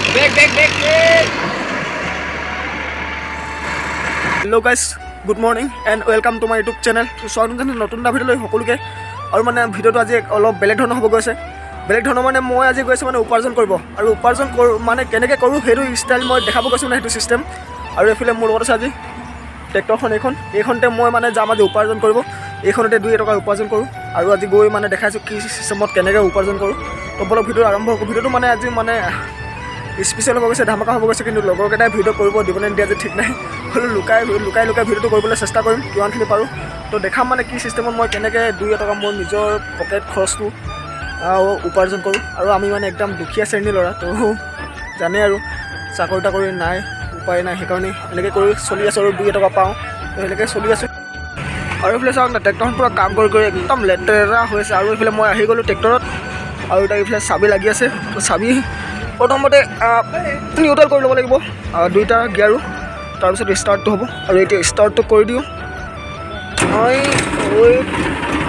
Back back back back. Hello guys, good morning and welcome to my YouTube channel. স্বাগতম জনাইছোঁ নতুন এটা ভিডিঅ'লৈ সকলোকে। আৰু মানে ভিডিঅ'টো আজি অলপ বেলেগ ধৰণৰ হ'ব গৈছে। বেলেগ ধৰণৰ মানে মই আজি গৈছোঁ মানে উপাৰ্জন কৰিব আৰু উপাৰ্জন কৰোঁ মানে কেনেকৈ কৰোঁ সেইটো ষ্টাইল মই দেখাব গৈছোঁ, মানে সেইটো ছিষ্টেম। আৰু এইফালে মোৰ লগত আছে আজি ট্ৰেক্টৰখন এইখন। এইখনতে মই মানে যাম আজি উপাৰ্জন কৰিব। এইখনতে দুই এটকা উপাৰ্জন কৰোঁ আৰু আজি গৈ মানে দেখাইছোঁ কি চিষ্টেমত কেনেকৈ উপাৰ্জন কৰোঁ। তো বলক, ভিডিঅ' আৰম্ভ কৰোঁ। ভিডিঅ'টো মানে আজি মানে স্পেচিয়েল হ'ব গৈছে, ধামাকা হ'ব গৈছে। কিন্তু লগৰকেইটাই ভিডিঅ' কৰিব দিবনে নিদিয়ে আজি ঠিক নাই। হ'লেও লুকাই লুকাই লুকাই ভিডিঅ'টো কৰিবলৈ চেষ্টা কৰিম কিমানখিনি পাৰোঁ। তো দেখাম মানে কি চিষ্টেমত মই কেনেকৈ দুই এটকা মোৰ নিজৰ পকেট খৰচটো উপাৰ্জন কৰোঁ। আৰু আমি মানে একদম দুখীয়া শ্ৰেণীৰ ল'ৰা, তো জানে আৰু চাকৰি তাকৰি নাই, উপায় নাই, সেইকাৰণে এনেকৈ কৰি চলি আছোঁ আৰু দুই এটকা পাওঁ, তো সেনেকৈ চলি আছোঁ। আৰু এইফালে চাওক না, ট্ৰেক্টৰখন পূৰা কাম কৰি কৰি একদম লেতেৰা হৈ আছে। আৰু এইফালে মই আহি গ'লোঁ ট্ৰেক্টৰত আৰু এতিয়া এইফালে চাবি লাগি আছে। তো চাবি প্ৰথমতে নিউট্ৰেল কৰি ল'ব লাগিব দুইটা গিয়াৰো, তাৰপিছত ষ্টাৰ্টটো হ'ব। আৰু এতিয়া ষ্টাৰ্টটো কৰি দিওঁ। হয়,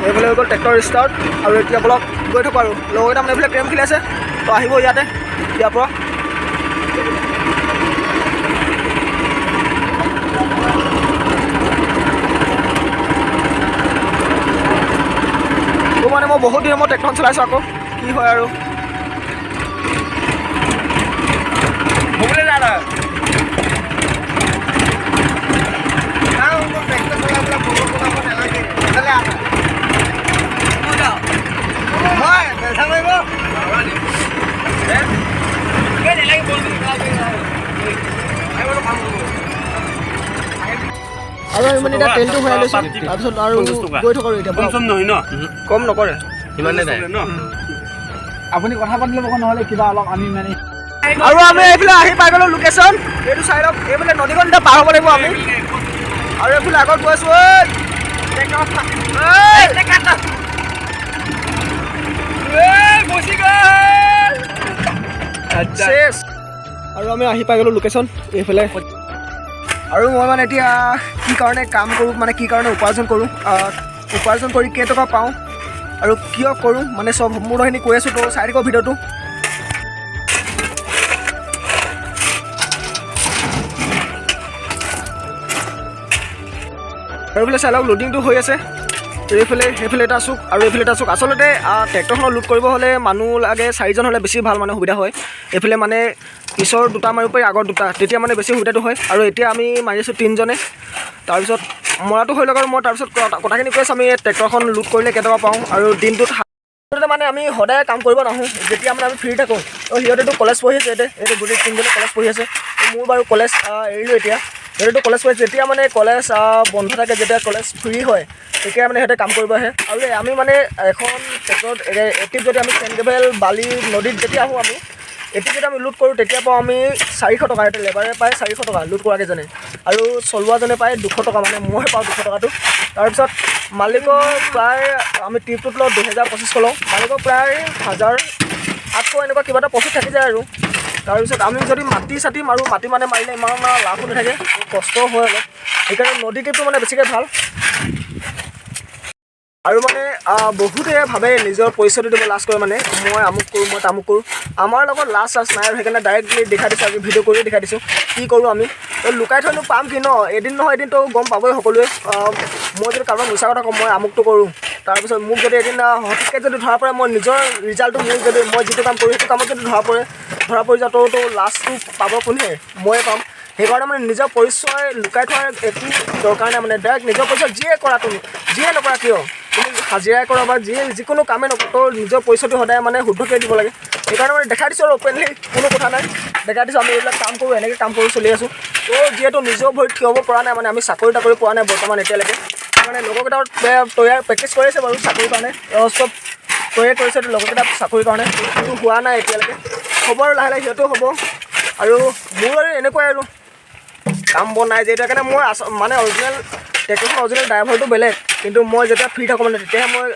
এইফালে হৈ গ'ল ট্ৰেক্টৰ ষ্টাৰ্ট। আৰু এতিয়া বলক গৈ থাকোঁ। আৰু লগৰকেইটা মানে এইফালে কেৰম খেলি আছে, তো আহিব ইয়াতে ইয়াৰ পৰা। তো মানে মই বহুত দিনৰ মই ট্ৰেক্টৰখন চলাইছোঁ, আকৌ কি হয় আৰু। হ'বলৈ যা তই। না, মোক ট্ৰেক্টৰ চলাই পেলাই বগৰ বনাব নালাগে। এইফালে আহ। হয়, বেচা মাৰিব। এই নালাগে, বল। আৰু আমি মানে এতিয়া তেলটো ভৰাই লৈছোঁ, তাৰপিছত আৰু গৈ থাকোঁ। আৰু এতিয়া কম চম নহয় ন? কম নকৰে। সিমানে নাই। ন। আপুনি কথা পাতি ল'ব, নহ'লে কিবা অলপ আমি মানে আৰু আমি এইফালে আহি পাই গ'লো লোকেশ্যন। এইটো চাই লওক, এইফালে নদীখন এতিয়া পাৰ হ'ব লাগিব আমি। আৰু এইফালে আগত গৈ আছোঁ। ঐ, ঐ, গুচি গ'ল। চেচ। আৰু আমি আহি পাই গ'লো লোকেশ্যন এইফালে। আৰু মই মানে এতিয়া কি কাৰণে কাম কৰোঁ, মানে কি কাৰণে উপাৰ্জন কৰোঁ, উপাৰ্জন কৰি কেইটকা পাওঁ আৰু কিয় কৰোঁ, মানে চব সম্পূৰ্ণখিনি কৈ আছোঁ। তো চাই থাকক ভিডিঅ'টো। আৰু এইফালে চাই লওক, লোডিংটো হৈ আছে। এইফালে সেইফালে এটা চুক আৰু এইফালে এটা চুক। আচলতে ট্ৰেক্টৰখনত লোড কৰিব হ'লে মানুহ লাগে, চাৰিজন হ'লে বেছি ভাল, মানে সুবিধা হয়। এইফালে মানে পিছৰ দুটা মাৰিব পাৰি, আগৰ দুটা, তেতিয়া মানে বেছি সুবিধাটো হয়। আৰু এতিয়া আমি মাৰিছোঁ তিনিজনে। তাৰপিছত মৰাটো হৈ লওক আৰু মই তাৰপিছত কথাখিনি কৈ আছোঁ। আমি ট্ৰেক্টৰখন লোড কৰিলে কেইটকা পাওঁ আৰু দিনটোত আচলতে মানে আমি সদায় কাম কৰিব নাহোঁ, যেতিয়া মানে আমি ফ্ৰী থাকোঁ। তো সিহঁতেতো কলেজ পঢ়ি আছে এতিয়া, এইটো গোটেই তিনিজনে কলেজ পঢ়ি আছে। তো মোৰ বাৰু কলেজ এৰিলোঁ এতিয়া। সিহঁতেতো কলেজ পঢ়ি আছে, যেতিয়া মানে কলেজ বন্ধ থাকে, যেতিয়া কলেজ ফ্ৰী হয়, তেতিয়া মানে সিহঁতে কাম কৰিব আহে। আৰু এই আমি মানে এখন ট্ৰেক্টৰত এটিপ যদি আমি চেণ্ড গ্ৰেভেল বালি নদীত যেতিয়া আহোঁ, আমি এটিপ যেতিয়া আমি লোড কৰোঁ, তেতিয়া পাওঁ আমি 400 টকা। সিহঁতে লেবাৰে পায় 400 টকা লোড কৰাকেইজনে, আৰু চলোৱাজনে পায় 200 টকা, মানে মই পাওঁ 200 টকাটো। তাৰপিছত মালিকৰ প্ৰায় আমি ট্ৰিপটোত লওঁ 2000-2500 লওঁ, মালিকৰ প্ৰায় 1800 এনেকুৱা কিবা এটা প্ৰফিট থাকি যায়। আৰু তাৰপিছত আমি যদি মাটি চাটি মাৰোঁ, মাটি মানে মাৰিলে ইমান লাভো নাথাকে, কষ্ট হয় অলপ। সেইকাৰণে নদী ট্ৰিপটো মানে বেছিকৈ ভাল। আৰু মানে বহুতে ভাবে নিজৰ পৰিচয়টো দিব লাজ কৰে, মানে মই আমুক কৰোঁ, মই তামুক কৰোঁ। আমাৰ লগত লাজ চাজ নাই আৰু সেইকাৰণে ডাইৰেক্টলি দেখাই দিছোঁ, আজি ভিডিঅ' কৰিয়ে দেখাই দিছোঁ কি কৰোঁ আমি। তো লুকাই থৈনো পাম কি ন? এদিন নহয় এদিনতো গম পাবই সকলোৱে। মই যদি কাৰোবাক মিছা কথা কওঁ, মই আমুকটো কৰোঁ, তাৰপিছত মোক যদি এদিন সঠিককৈ যদি ধৰা পৰে, মই নিজৰ ৰিজাল্টটো মোৰ যদি মই যিটো কাম কৰোঁ সেইটো কামত যদি ধৰা পৰে, ধৰা পৰি যাওঁ, তো লাজটো পাব কোনে? ময়ে পাম। সেইকাৰণে মানে নিজৰ পৰিচয় লুকাই থোৱাৰ একো দৰকাৰ নাই। মানে ডাইৰেক্ট নিজৰ পৰিচয়, যিয়ে কৰা তুমি, যিয়ে নকৰা কিয়, তুমি হাজিৰাই কৰা বা যিয়ে যিকোনো কামেই নকৰা, তোৰ নিজৰ পৰিচয়টো সদায় মানে শুদ্ধকৈ দিব লাগে। সেইকাৰণে মানে দেখাই দিছোঁ আৰু অ'পেনলি, কোনো কথা নাই, দেখাই দিছোঁ আমি এইবিলাক কাম কৰোঁ, এনেকৈ কাম কৰি চলি আছোঁ। তো যিহেতু নিজৰ ভৰিত থিয় হ'ব পৰা নাই, মানে আমি চাকৰি তাকৰি পোৱা নাই বৰ্তমান এতিয়ালৈকে, মানে লগৰকেইটাৰ তৈয়াৰ প্ৰেক্টিছ কৰি আছে বাৰু চাকৰিৰ কাৰণে, চব তৈয়াৰ কৰিছে লগৰকেইটা চাকৰিৰ কাৰণে, কিন্তু হোৱা নাই এতিয়ালৈকে। হ'ব আৰু লাহে লাহে সিহঁতেও হ'ব। আৰু মোৰ আৰু এনেকুৱাই আৰু কাম বন নাই যিহেতু, সেইকাৰণে মই মানে অৰিজিনেল ট্ৰেক্টৰখন অৰিজিনেল ড্ৰাইভাৰটো বেলেগ, কিন্তু মই যেতিয়া ফ্ৰী থাকোঁ, মানে তেতিয়াহে মই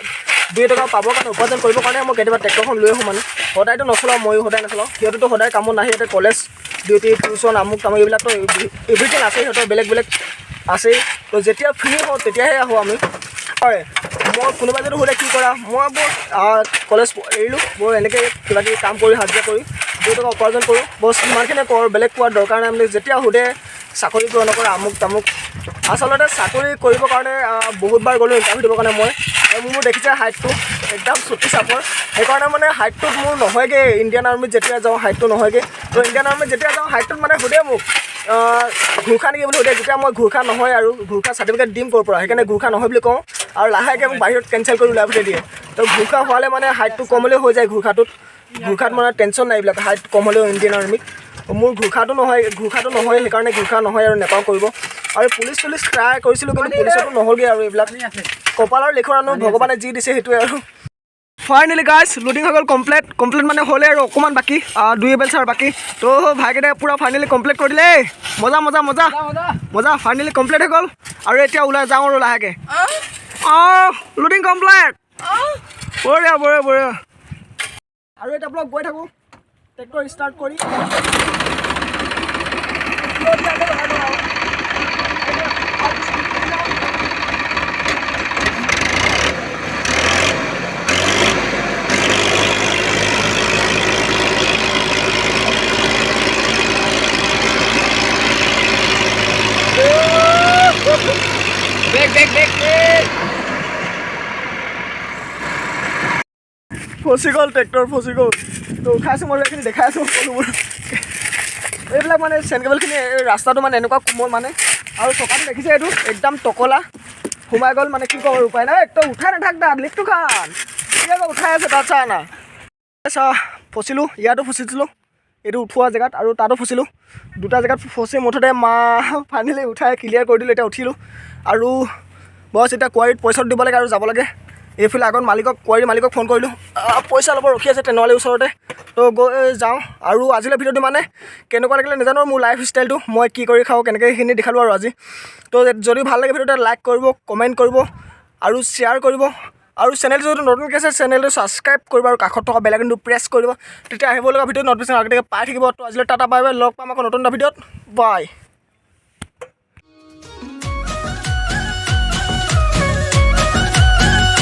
দুই টকা পাবৰ কাৰণে, উপাৰ্জন কৰিবৰ কাৰণে মই কেতিয়াবা ট্ৰেক্টৰখন লৈ আহোঁ। মানে সদায়তো নচলাওঁ, ময়ো সদায় নচলাওঁ, সিহঁতেতো সদায় কামত নাহে। সিহঁতে কলেজ, ডিউটি, টিউশ্যন, আমুক তামুক এইবিলাকতো এভৰিথিং আছে, সিহঁতৰ বেলেগ বেলেগ আছেই। তো যেতিয়া ফ্ৰী হওঁ তেতিয়াহে আহোঁ আমি। হয়, মই কোনোবাই যদি সোধে কি কৰা, মই বৰ কলেজ এৰিলোঁ, মই এনেকৈ কিবা কিবি কাম কৰি হাজিৰা কৰি 2 টকা উপাৰ্জন কৰোঁ, বছ, ইমানখিনিয়ে কৰোঁ। বেলেগ কোৱাৰ দৰকাৰ নাই। মানে যেতিয়া সোধে চাকৰি কিয় নকৰে, আমুক তামুক, আচলতে চাকৰি কৰিবৰ কাৰণে বহুতবাৰ গ'লোঁ ইণ্টাৰভিউ দিবৰ কাৰণে মই। আৰু মোৰ দেখিছে হাইটটো একদম চুটি চাপৰ, সেইকাৰণে মানে হাইটটোত মোৰ নহয়গৈ। ইণ্ডিয়ান আৰ্মিত যেতিয়া যাওঁ হাইটটো নহয়গৈ। তো ইণ্ডিয়ান আৰ্মিত যেতিয়া যাওঁ হাইটটোত মানে সোধে মোক, ঘোৰখা নেকি বুলি সোধে। যেতিয়া মই ঘোৰখা নহয় আৰু ঘোৰখা চাৰ্টিফিকেট দিম ক'ৰ পৰা? সেইকাৰণে ঘোৰখা নহয় বুলি কওঁ আৰু লাহেকৈ মোক বাহিৰত কেঞ্চেল কৰি ওলাই পঠিয়াই দিয়ে। তো ঘোৰখা হোৱালে মানে হাইটটো কম হ'লেও হৈ যায় ঘোৰখাটোত। ঘোৰখাত মানে টেনশ্যন নাই এইবিলাক, হাইট কম হ'লেও ইণ্ডিয়ান আৰ্মিত। মোৰ ঘোৰখাটো নহয়, ঘোৰখাটো নহয়, সেইকাৰণে ঘোৰখা নহয় আৰু নেপাওঁ কৰিব। আৰু পুলিচ চুলিচ ট্ৰাই কৰিছিলোঁ, কিন্তু পুলিচতো নহ'লগৈ। আৰু এইবিলাক কপালৰ লিখন আনো, ভগৱানে যি দিছে সেইটোৱে। আৰু ফাইনেলি গাইছ, লোডিং হৈ গ'ল কমপ্লিট। কমপ্লিট মানে হ'লে আৰু অকণমান বাকী, 2 বেলচাৰ বাকী। তো ভাইকেইটাই পূৰা ফাইনেলি কমপ্লিট কৰি দিলে। মজা মজা মজা মজা, ফাইনেলি কমপ্লিট হৈ গ'ল। আৰু এতিয়া ওলাই যাওঁ আৰু লাহেকৈ। অঁ, লোডিং কমপ্লিট, বঢ়িয়া বঢ়িয়া বঢ়িয়া। আৰু এতিয়া ব্লগ গৈ থাকোঁ ট্ৰেক্টৰ ষ্টাৰ্ট কৰি। Back back back back. ফচি গ'ল ট্ৰেক্টৰ, ফচি গ'ল। তো উঠাইছোঁ মই, এইখিনি দেখাই আছোঁ সকলোবোৰ। এইবিলাক মানে চেন কেবলখিনি, এই ৰাস্তাটো মানে এনেকুৱা কোমল মানে, আৰু চকাটো দেখিছে, এইটো একদম টকলা সোমাই গ'ল। মানে কি ক'ব, উপায় নাই। তই উঠাই নাথাক দা লিকটো খান, এতিয়া আকৌ উঠাই আছে তাত। চা না চা, ফচিলোঁ। ইয়াতো ফচিছিলোঁ, এইটো উঠোৱা জেগাত, আৰু তাতো ফচিলোঁ। দুটা জেগাত ফচি মুঠতে মা ফাইনেলি উঠাই ক্লিয়াৰ কৰি দিলোঁ। এতিয়া উঠিলোঁ আৰু বছ, এতিয়া কোৱাৰীত পইচাটো দিব লাগে আৰু যাব লাগে। এইফালে আগত মালিকক, কোৱাৰীৰ মালিকক ফোন কৰিলোঁ, পইচা ল'ব ৰখি আছে তেনেহ'লে ওচৰতে। তো গৈ যাওঁ। আৰু আজিলৈ ভিডিঅ'টো মানে কেনেকুৱা লাগিলে নাজানো, মোৰ লাইফ ষ্টাইলটো, মই কি কৰি খাওঁ কেনেকৈ, সেইখিনি দেখালোঁ আৰু আজি। তো যদি ভাল লাগে ভিডিঅ'টো, লাইক কৰিব, কমেণ্ট কৰিব আৰু শ্বেয়াৰ কৰিব। আৰু চেনেলটো যদি নতুনকৈ আছে, চেনেলটো ছাবস্ক্ৰাইব কৰিব আৰু কাষত থকা বেল আইকনটো প্ৰেছ কৰিব। তেতিয়া আহিব লগা ভিডিঅ' নটিফিকেশ্যন আগতীয়াকৈ পাই থাকিব। তো আজিলৈ টাটা, বাই বাই। লগ পাম আকৌ নতুন এটা ভিডিঅ'ত। বাই।